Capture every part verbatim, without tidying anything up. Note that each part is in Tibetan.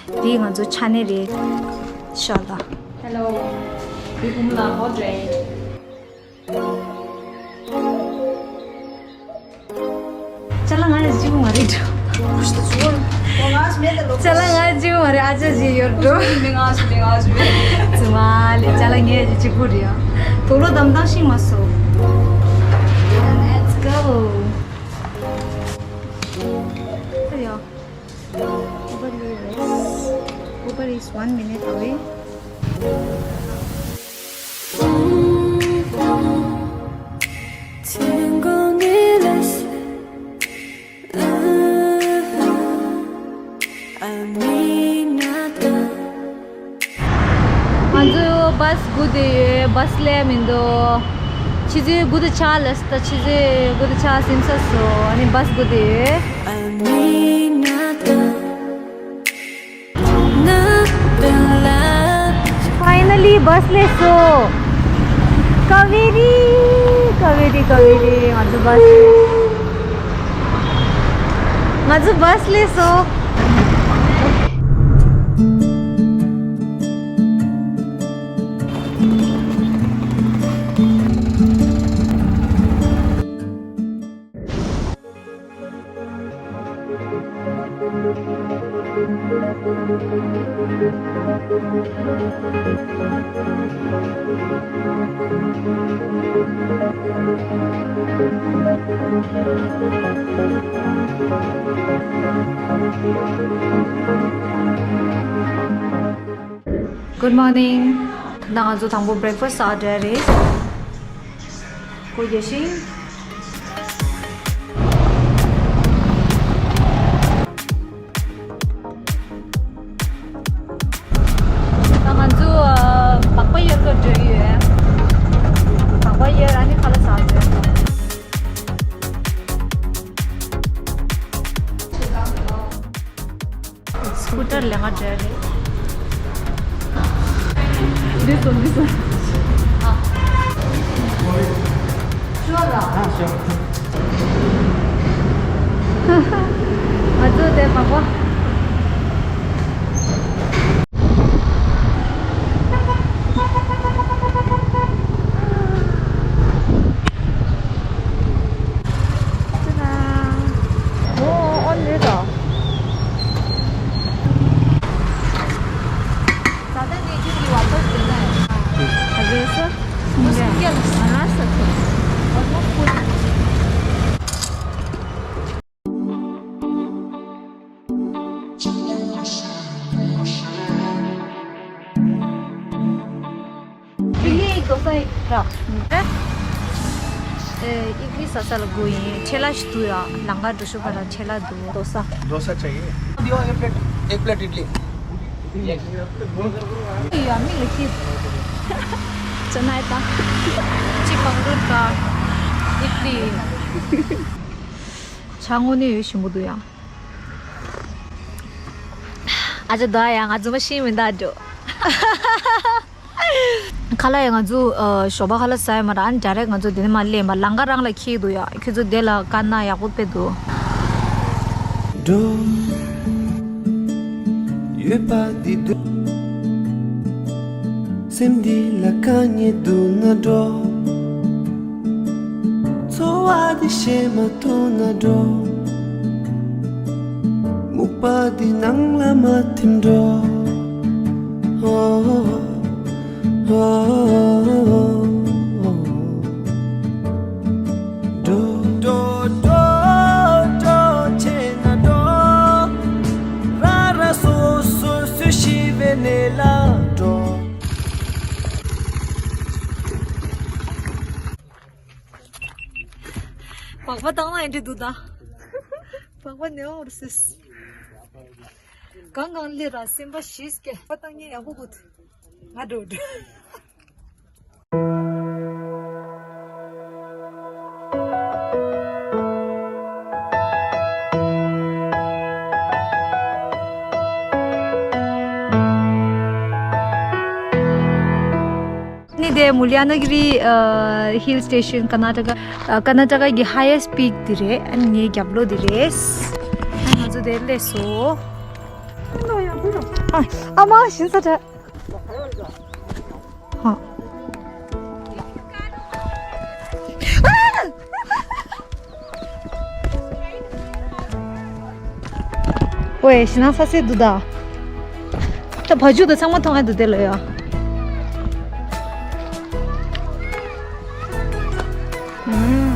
འདི་ང་ཚོ་ཆ་ནས་རེད། ཤ་ལ། Hello. We Umla Hot Drink. ཅ་ལག་ང་ཡི་གཅིག་པུ་མ་རེད་འགྲོ། ཅ་ལག་ང་ཡི་གཅིག་པུ་མ་རེད། ཨ་ཅག་ཅིག་ཡོད་འགྲོ། ཙི་མ་ལི་ཅ་ལག་ངའི་གཅིག་པུ་རེད་ཡ། དུག་ལོག་དམ་དམ་ཤིང་མ་སོ། Let's go. Uber is, Uber is one minute away. ང་ཚོ་བྷ་སི་སྒུག་བསྡད་ཡོད། བྷ་སི་སླེབས་མི་འདུག་ཆུ་ཚོད་དགུ་དང་ཕྱེད་ལ་ད་ཆུ་ཚོད་དགུ་དང་ཕྱེད་ཟིན་ས་སོང་། ཨ་ནི་བྷ་སི་སྒུག་བསྡད་ཡོད། Finally བྷ་སི་སླེབས་སོང་། ཀ་བེ་རི། ཀ་བེ་རི། ཀ་བེ་རི། ང་ཚོ་བྷ་སི། ང་ཚོ་བྷ་སི་སླེབས་སོང་། Good morning. ད་ང་ཚོ་དང་པོ་breakfast order རེད། སྒོ་རྒྱག་ཤིང་། ད་ང་ཚོ་ཨ་སྦག་སྦག་གཡར་ག་འགྲོ་ཡི་ཡོད། སྦག་སྦག་གཡར། ཨ་ནི་ཁ་ལག་ཟ་འགྲོ་ཡི་ཡོད། སྐུ་ཊར་ལེན་ག་འགྲོ་ཡི་རེད། འདི་སོ་འདི་སོ། ཨ། ཤོར་ར། ཨ་ཤོར། ང་ཚོ་དེ་སྦག་སྦག་ལྡི་ལི་དོ་ས་ཡིན་ར། ཨེ། ཨེ། ཨི་ལི་ས་ས་ལ་དགོས་ཡིན། ཆེ་ལ་ཞིག་འདུག་ཡ། ལམ་ཁ་འགྲོ་ཤོག་ག་ལ་ཆེ་ལ་འདུག་དོ་ས། डोसा चाहिए। दियो एक प्लेट, एक प्लेट इडली। ཡ་མི་ལ་ཁྱི། ཅ་ནའི་ད། ཅི་གང་འདུག་ག་ཨི་ལི། ཆ་དངོས་གནས་ཡོད་ཞིམ་པོ་འདུག་ཡ། ཨ་ཅག་ད་ཡ་ང་ཚོ་མ་ཤེས་མི་འདུག་འགྲོ། ཁ་ལག་ཡ་ང་ཚོ་ཨ་ཞོགས་པ་ཁ་ལག་ཟ་ཡ་མ་ར། ཨ་ནི་direct ང་ཚོ་དེ་ནས་མར་སླེབས་པ། ལམ་ཁ་རང་ལ་འཁེལ་འདུག་ཡ། ཁྱོད་ཚོ་དེ་ལ་བཀའ་གནང་ཡག་པོ་དཔེ་འདུག་འགྲོ། ཡོད་པ་འདི་འདུག་སེམས་འདི་ལ་དཀའ་ངལ་འདུག་ན་འགྲོ། འཚོ་བ་འདི་ཤེས་མ་ཐུབ་ན་འགྲོ། སྨུག་པ་འདི་ནང་ལ་མ་ཐིམ་འགྲོ། འགྲོ། འགྲོ། འགྲོ། འགྲོ། བྱས་ན་འགྲོ། ར་ར་སོ་སོ་སུ་ཤི་བའི་གནས་ལ་འགྲོ། སྦག་སྦག་བཏང་ན་ཨེ་འདྲ་འདུག་ད། སྦག་སྦག་ནས་འོར་སིས། གང་གང་སླེབས་ར་སེམས་པ་ཞིག་སྐྱེ། སྦག་སྦག་བཏང་ངེས་ཡག་པོ་གོ་ཐུ། ང་འགྲོ་འགྲོ། ནི་དེ་མུལ་ཡ་ན་གི་རི་ཨ་ཧིལ་སི་ཊེ་ཤན། ཀར་ནཱ་ཊ་ཀ་ཨ་ཀར་ནཱ་ཊ་ཀ་གི་ཧའེ་ཡེ་སི་ཊི་པིག་དེ་རེད། ཨ་ནི་ངའི་རྒྱབ་ལོགས་དེ་རེད། ཨ་ང་ཚོ་དེར་སླེབས་སོང་། ཨ་མ་ཞིན་ས་ཏྲ། ཧ། ཝེ་ཞིན་ན་ས་སེ་དུ་ད། ད་བ་ཇུ་ད་ཚང་མ་མཐོང་ཨེ་དུ་དེ་ལ་ཡ།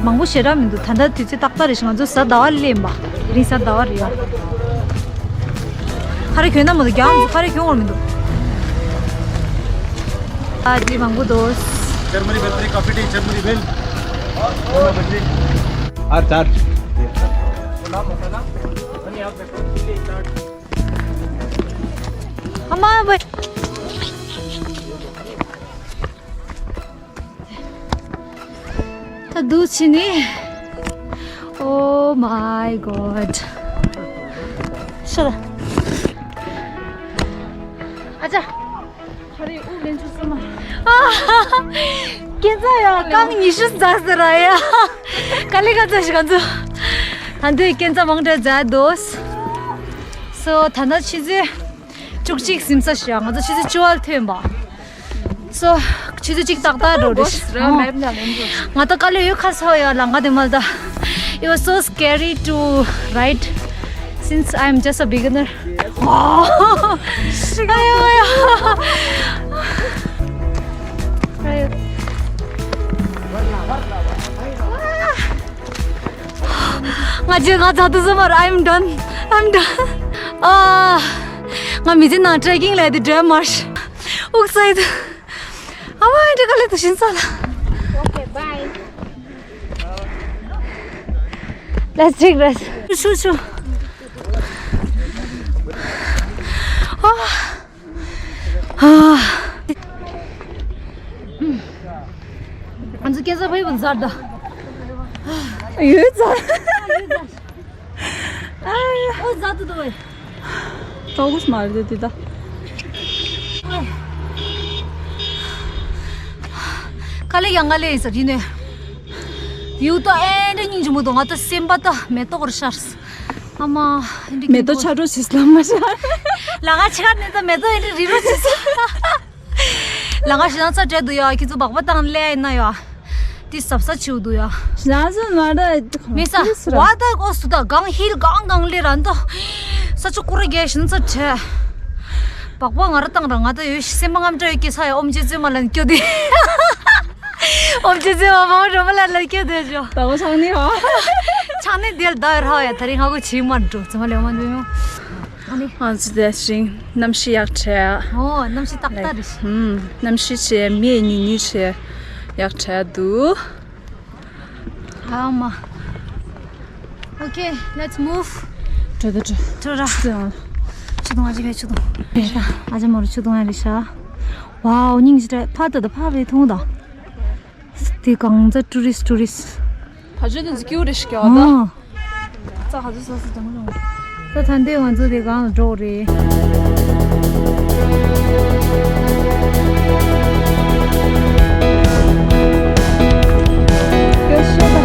མང་པོ་ཞེ་དྲག་མི་འདུག་ད་ལྟ་དུས་ཚོད་ཏག་ཏག་རེད་ཤག་ང་ཚོ་གཟའ་ཟླ་བ་སླེབས་ཡིན་པ། དེ་རིང་གཟའ་ཟླ་བ་རེད་ཡ། ཁ་རས་གྱོན་ན་མ་གཏོགས་རྒྱ་ང་ཚོ་ཁ་རས་གྱོན་དགོས་མི་འདུག་ཨ་ཅེ་མང་པོ་འདུག Germany battery, coffee tea, Germany bell. ཨ་ཙར། ཨ་མ་བེ། ད་འདུག་ཕྱིན་ནི། Oh my God. ཤོད་ད། ཨ་ཅག་ཁ་རས་དབུགས་ལེན་ཆུ་སོ་མ། ཨ། སྐྱེ་ཚ་ཡ་རྐང་ཉི་ཤུ་འཛག་ཟེར་ར་ཡ། ག་ལེ་ག་ཚ་ཞིག་ག་ཚོ། ད་འདོད་སྐྱེ་ཚ་མང་དྲགས་འཛག་འདུག So ད་ནི་ཆུ་ཚོད་བཅུ་གཅིག་ཟིན་ས་ཞིག་ང་ཚོ་ཆུ་ཚོད་བཅུ་པ་ལ་ཐོན་པ། So ཆུ་ཚོད་གཅིག་ཏག་ཏག་འགྲོ་རེད། ང་ད་དཀའ་ལས་ཡོད་ཁ་སོ་ཡ་ལ་ང་དེ་མ་ད། It was so scary to ride since I'm just a beginner. ཨ་ཡོ་ཡོ། ཨ་ཡོ། ང་ཅི་ང་ཚ་དུ་ཟ་མར། I'm done. I'm done. ཨ། ང་མི་ཚེ་ནང་ཊེ་ཀིང་ལས་དེ་འདྲ་མར། ཨུག་སའི་དུ། ཨ་མ་འདྲ་ག་ལེ་དུ་ཤིན་ས་ལ། Okay, bye. Let's take rest. ཆུ་ཆུ། ཨ། ང་ཚོ་སྐད་ཆ་ཕ་ཡུལ་ཟར་ད། ཡོད་ཟར། ཨ་ཡ། ཨོ་ཟ་ཏུ་ཏུ་ཝེ། ཏོག་ཀུ་ཤ་མ་རེད་དེ་ད། དཀའ་ལས་ཡང་དཀའ་ལས་ཡིན་ས་རེད་ནས། ཡུ་ཏོ་ཨེ་འདྲ་སྙིང་རྗེ་མོ་འདུག་ང་ད་སེམས་པ་ད་མེ་ཏོག་རུ་ཤར། ཨ་མ། མེ་ཏོག་ཆར་འགྲོ་ཞིག་ལ་མ་ཤར། ལ་ང་ཆ་ནས་ད་མེ་ཏོག་ཨེ་འདྲ་རི་རུ་ཞིག་ལ་ང་ཞེ་སྡང་ཚ་བྲལ་འདུག་ཡ། ཁྱེད་ཚོ་སྦག་སྦག་བཏང་ལས་ཡིན་ན་ཡ། དེ་ཟབ་ས་ཆེའུ་འདུག་ཡ། ཞེ་སྡང་ཚ་མ་རེད། མི་ས། བ་ད་ཨོ་སུ་ད་གང་ཧིལ་གང་གང་ལས་ར་འདུག་ས་ཆུ་ཀུ་ར་རྒྱལ་ཞེ་སྡང་ཚ་བྲལ། སྦག་སྦག་ང་ར་བཏང་ར་ང་ད་ཡོད་སེམས་པ་རྔམ་སྐྲག་ཡོད་ཀྱི་ས་ཡ། ཨོམ་ཅེ་ཙེ་མ་ལན་སྐྱོ་དེ། ཨོམ་ཅེ་ཙེ་མ་མང་རོ་མ་ལ་ལ་སྐྱོ་དེ་ཇོ། ད་ང་ཆང་ནི་ཧ། ཆང་ནི་དེལ་ད་ར་ཡ། ད་རིང་ང་གོ་ཆི་མ་འགྲོ་ཙེ་མ་ལེ་མ་འདུག་ཡོང་། ང་ཚོ་དེ་རིང་གནམ་གཤིས་ཡག་བྲལ། ཨོ་གནམ་གཤིས་ཏག་ཏག་རེད། ཧུམ། གནམ་གཤིས་ཆེ་མེ་ཉུང་ཉུང་ཆེ་ཡག་བྲལ་འདུག་ཨ་མ། Okay, let's move. འགྲོ་ད་འགྲོ། འགྲོ་ར། ཆུ་དུང་ཨ་ཅེ་བས་ཆུ་དུང་། རེད་ར། ཨ་ཅེ་མོ་ར་ཆུ་དུང་ཨ་རེད་ཤག Wow, སྙིང་རྗེ་ཕ་ད་ད་ཕ་བས་ཐུང་ད། དེ་གང་ཚ་ཊུ་རི་སི་ཊུ་རི་སི། ཕ་ཆོས་དེ་ཚོ་སྐྱིད་པོ་རེད་ཤག་ད། ཨ། ཙག་ཧ་ཚོ་ས་སུ་དང་རུང་། ད་ད་འདོད་ང་ཚོ་དེ་གང་ལ་འགྲོ་རེད། སྐྱོ་ཤོས་ད།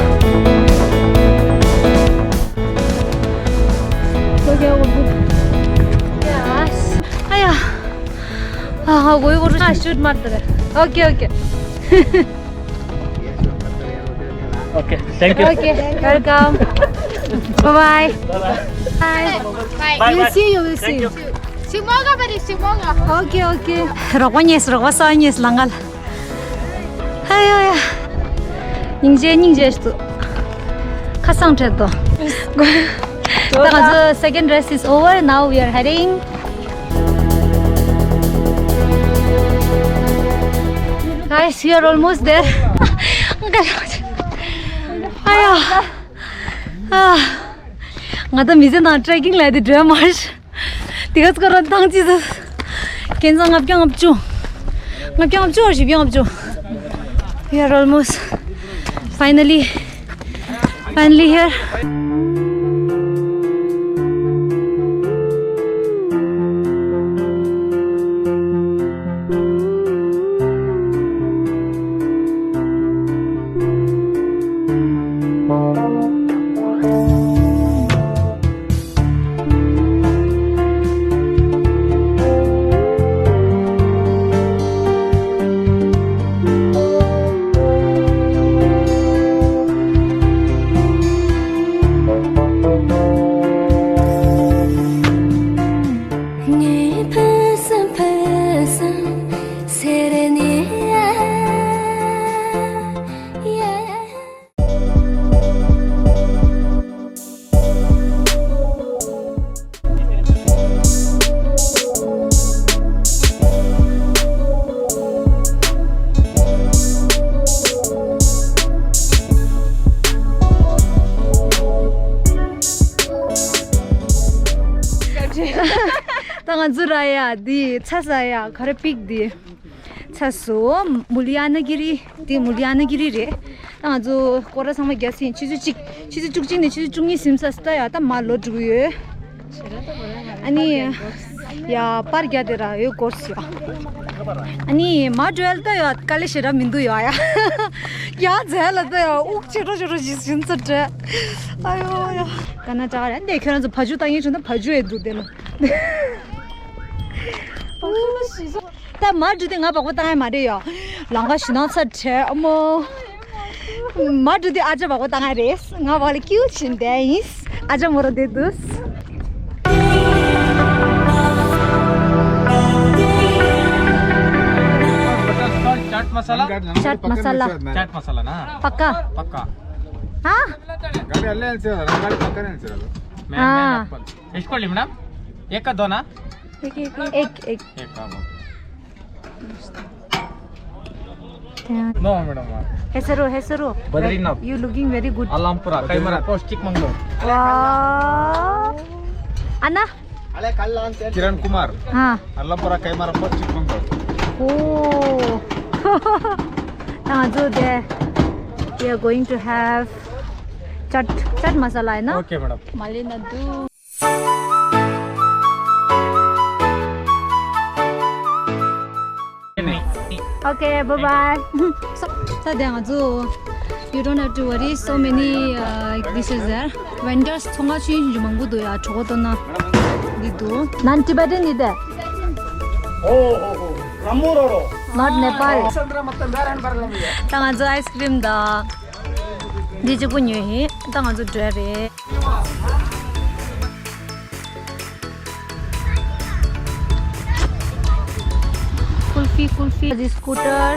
སོ་སྐྱ་འུར་འུར། ཡ། ཨ་ཡ། ཨ་ཧ་གོ་ཡི་གོ་རུ་ཤ་ཤུད་མར་ཏེ་རེད། Okay, okay. Okay, thank you. Okay, welcome. Bye bye. Bye bye. Bye. Bye. We'll see you, we'll see you. Shimoga, buddy, Shimoga. Okay, okay. རོགས་པ་ཉེས་རོགས་པ་སོ་ཉེས་ལང་ག་ལ། ཧ་ཡ་ཡ། སྙིང་རྗེ་སྙིང་རྗེ་ཞིག་འདུག་ཁ་སང་འཕྲད་དོ། ད་ང་ཚོ་second rest is over. Now we are heading. Guys, we are almost there. ཨ་ཡ། ཨ། ང་ད་མི་ཚེ་ནང་ཊེ་ཀིང་ལ་དེ་འདྲ་མ་རེད། དེ་ག་ཚོ་ར་ཐང་ཅི་ཚོ། ཁྱེད་ཚོ་ལྔ་བརྒྱ་ལྔ་བཅུ། ལྔ་བརྒྱ་ལྔ་བཅུ་བཞི་བརྒྱ་ལྔ་བཅུ། We are almost. Finally. Finally here. ང་ཚོ་ར་ཡ་འདི་ཚ་ས་ཡ་ག་རེ་པིག་འདི་ཚ་སོ་མུ་ལི་ཡ་ན་གི་རི། འདི་མུ་ལི་ཡ་ན་གི་རི་རེད། ད་ང་ཚོ་སྐོར་ར་ཚང་མ་རྒྱག་ཟིན། ཆུ་ཚོད་གཅིག་ཆུ་ཚོད་བཅུ་གཅིག་ནས་ཆུ་ཚོད་བཅུ་གཉིས་ཟིན་ས་སི་ད་ཡ་ད་མ་ལོ་དྲུག་ཡོད། ཨ་ནི་ཡ་པར་རྒྱག་དེ་ར་ཡོད་སྐོར་སི་ཡ། ཨ་ནི་མ་འགྲོ་ཡ་ལ་ད་ཡ་དཀའ་ལས་ཞེ་དྲག་མི་འདུག་ཡ་ཡ། ཡ་རྫས་ལ་ད་ཡ་དབུགས་ཆེ་འགྲོ་ཆེ་འགྲོ་ཞིག་ཟིན་ཚར་བྲལ། ཨ་ཡོ་ཡ། ཀ་ན་ཀྲ་རེད་འདི་ཁྱོད་རང་ཚོ་བ་ཇུ་བཏང་ཡིན་བྱུང་ན་བ་ཇུ་ཡེ་འདུག་དེ་ལ། ད་མ་འགྲོ་དུས་ང་སྦག་སྦག་བཏང་ཡ་མ་རེད་ཡ། ལང་ཀ་ཞེད་སྣང་ཚ་དྲགས་ཨ་མོ། མ་འགྲོ་དུས་ཨ་ཅག་སྦག་སྦག་བཏང་ཡ་རེད། ང་སྦག་ལ་ཀིའུ་ཕྱིན་བསྡད་ཡིན། ཨ་ཅག་མོ་རང་བསྡད་འདུག चाट मसाला। चाट मसाला ना। पक्का। पक्का। हाँ। गाड़ी अल्ले से रंगाली पक्का नहीं से। मैं मैं हाँ। एप्पल। एस्कोली मैडम। एक का दो ना। एक एक एक एक। एक का दो। No madam. हेसरो हेसरो। Badrinath. You looking very good. Alampura Kaimara post Chikmagalur. वाह। अन्ना। किरण कुमार। हाँ। अलमपुरा कैमरा पोस्ट चिकमंगलूर। Oh. हाँ जो दे। We are going to have चाट चाट मसाला है ना? Okay madam. मालिना दू। Okay, bye bye. So, ད་དེ་ང་ཚོ། You don't have to worry, so many uh, this is there. Vendors ཚོང་ཁང་ཆུང་ཆུང་མང་པོ་འདུག་ཡ། གྲོགས་པོ་ལྟོས་ན། འདི་འདུག་ནན་ཊི་བེ་ཊན་འདི་དེ། Not Nepal. ད་ང་ཚོ་ཨའི་སི་ཀྲིམ་དང་། འདི་གཅིག་པུ་ཉོས་ཡིན། ད་ང་ཚོ་འགྲོ་ཡ་རེད། कुल्फी कुल्फी। Ji स्कूटर।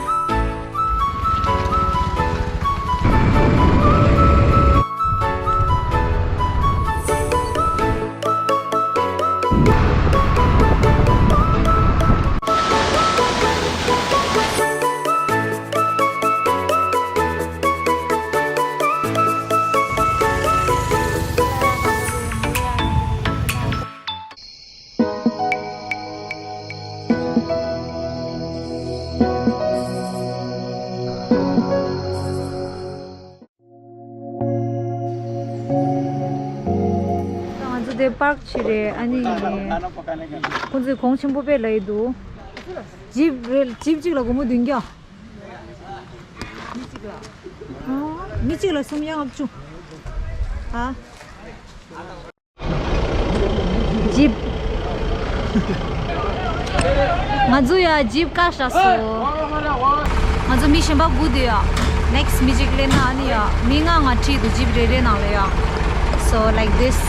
ང་ཚོ་དེ་པར་ཀི་བྱེད་རེད། ཨ་ནི་ཁོང་ཚོས་གོང་ཆེན་པོ་དཔེ་ལབ་ཡི་འདུག་ཇིབ་རེད། ཇིབ་གཅིག་ལ་སྒོར་མོ་བདུན་བརྒྱ། མི་གཅིག་ལ་སུམ་བརྒྱ་ལྔ་བཅུ། ཨ། ཇིབ། ང་ཚོ་ཡ་ཇིབ་བཀག་བཞག་སོང་། ང་ཚོ་མི་གཞན་པ་སྒུག་བསྡད་ཡ། ནེག་སི་མི་གཅིག་སླེབས་ན་ཨ་ནི་ཡ། མི་ལྔ་ལྔ་ཁྲིད་འདུག་ཇིབ་རེ་རེ་ནང་ལ་ཡ། So like this.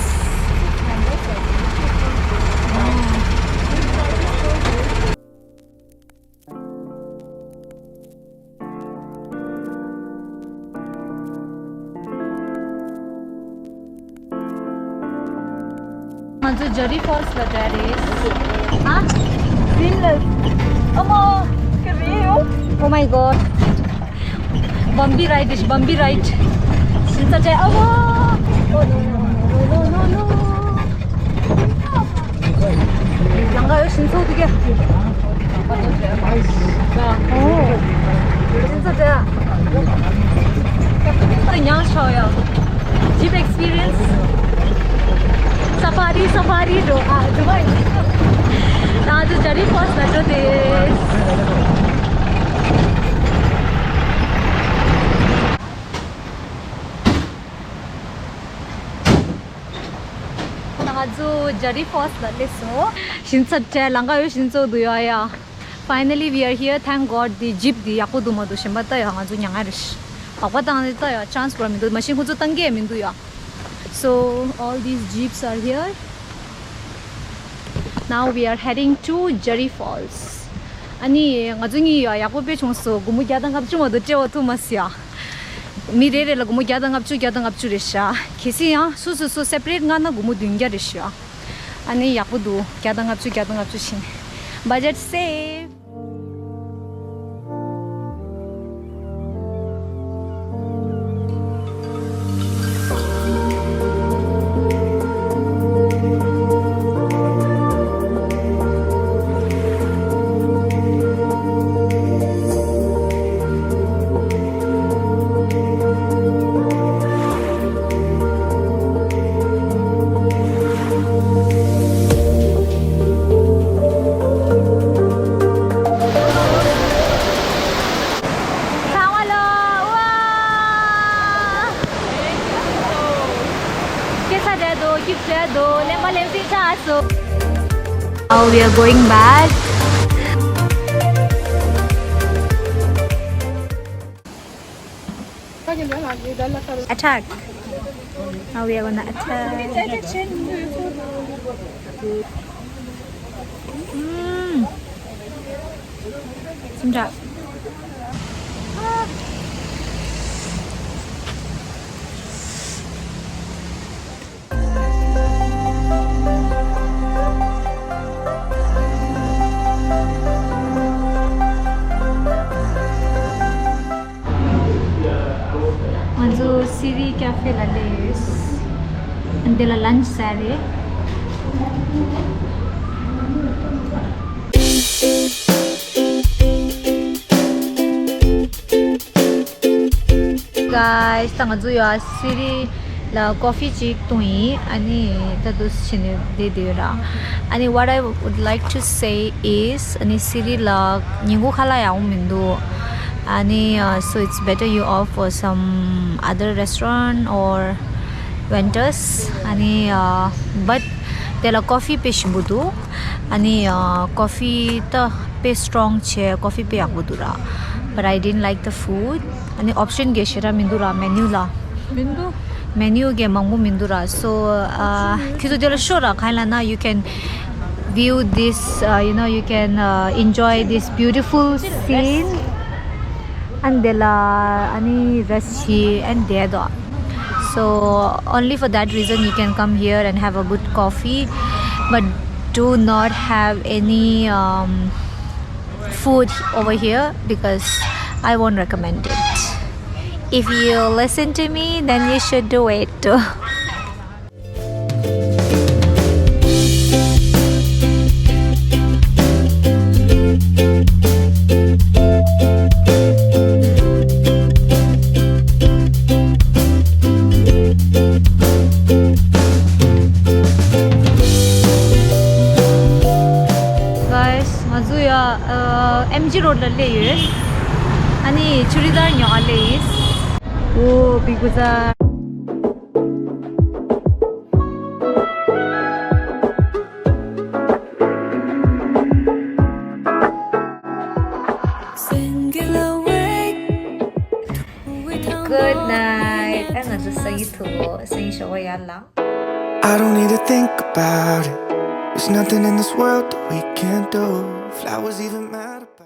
ང་ཚོ་ཇ་རི་ཕོལ་སི་ལ་འགྲོ་ཡ་རེད། ཨ། ཟིན་ལ། ཨ་མ། ཀ་རེ་ཡོད། Oh my god. Bumpy ride is bumpy ride. ཞིང་ཚ་ཅན། ཨ་མ། Oh no no no no no no. ཡང་ག་ཡོད་ཤིང་ཚོགས་དུ་ག་ཨོ། ཤིང་ཚོགས་དུ་ག་ད་ཉང་ཤོ་ཡ། ཇིབ་ཨེག་སི་པི་རི་ཡན་སི། སཱ་ཕ་རི་སཱ་ཕ་རི་འགྲོ། ཨ་འགྲོ་བ་ཡིན། ད་ང་ཚོ་ཇ་རི་ཕོལ་སི་ལ་འགྲོ་དེ། ང་ཚོ་ཇ་རི་ཕོལ་སི་ལ་སླེབས་སོང་། ཤིང་ཚ་ཅན། ལང་ཀ་ཡོད་ཤིང་ཚོགས་དུ་ཡོད་ཡ། Finally we are here. Thank God. འདི་ཇིབ་འདི་ཡག་པོ་འདུག་མ་འདུག་གཞན་པ་ལྟ་ཡ་ང་ཚོ་མྱ་ངན་རེད། སྦག་སྦག་བཏང་ནས་ལྟ་ཡ་ཅན་སི་བར་མི་འདུག་མ་གཞི་ཁོ་ཚོ་བཏང་གི་མི་འདུག་ཡ། So all these jeeps are here. Now we are heading to Jari Falls. ཨ་ནི་ང་ཚོ་གཉིས་ཡ་ཡག་པོ་དཔེ་བྱུང་སོང་། སྒོར་མོ་བརྒྱ་དང་ལྔ་བཅུ་མ་གཏོགས་སྤྲད་པ་ཐུབ་མ་སོང་ཡ། མི་རེ་རེ་ལ་སྒོར་མོ་བརྒྱ་དང་ལྔ་བཅུ་བརྒྱ་དང་ལྔ་བཅུ་རེད་ཤག་གལ་སྲིད་ཡང་སོ་སོ་སོ་སེ་པ་རེ་ཊི་མངགས་ན་སྒོར་མོ་བདུན་བརྒྱ་རེད་ཤག་ཨ་ནི་ཡག་པོ་འདུག་བརྒྱ་དང་ལྔ་བཅུ་བརྒྱ་དང་ལྔ་བཅུ་བྱིན། Budget save. Now we are going back. Attack. Now we are gonna attack. Mm. ང་ཚོ་སི་རི་ཀ་ཧྥེ་ལ་སླེབས་ཡོད། འདི་ལ་ལན་ཆི་ཟ་རེད། Guys, ད་ང་ཚོ་ཡ་སི་རི་ལ་ཀོ་ཧྥི་ཅིག་བཏུང་ཡིན། ཨ་ནི་ད་དུ་ཕྱིན་ནས་བསྡད་བསྡད་ཡོད་ར། ཨ་ནི་what I would like to say is, ཨ་ནི་སི་རི་ལ་ཉིན་གུང་ཁ་ལག་ཡག་པོ་མི་འདུག་ཨ་ནི་uh, so it's better you opt for some other restaurant or vendors. ཨ་ནི་uh, but དེ་ལ་ཀོ་ཧྥི་དཔེ་ཞིམ་པོ་འདུག་ཨ་ནི་uh, ཀོ་ཧྥི་ད་དཔེ་strong བྱས། ཀོ་ཧྥི་དཔེ་ཡག་པོ་འདུག་ར། But I didn't like the food. ཨ་ནི་option གི་ཞེ་དྲག་མི་འདུག་ར་མེ་ནིའུ་ལ། མི་འདུག་མེ་ནིའུ་གི་མང་པོ་མི་འདུག་ར། So uh, ཁྱོད་ཚོ་དེ་ལ་ཤོག་ར། གང་ཡིན་ལབ་ན་you can view this, uh, you know, you can uh, enjoy this beautiful scene. ཨ་ནི་དེ་ལ་ཨ་ནི་རེ་སི་ཊི་བྱས་ཨ་ནི་བསྡད་དོ། So only for that reason you can come here and have a good coffee, but do not have any um, food over here because I won't recommend it. If you listen to me, then you should do it too. Guys, ང་ཚོ་ཡ་ཨེམ་ཇི་རོཌ་ལ་སླེབས་ཡོད། ཨ་ནི་ཆུ་རི་དར་ཉོ་ག་སླེབས་ཡིན། འོ་བི་གུ་ཛ། Good night. ཨ་ང་ཚོ་སང་ཉིན་ཐུག་གོ་སང་ཉིན་ཞོགས་པ་ཡར་ལངས། I don't need to think about it. There's nothing in this world that we can't do. Flowers even matter.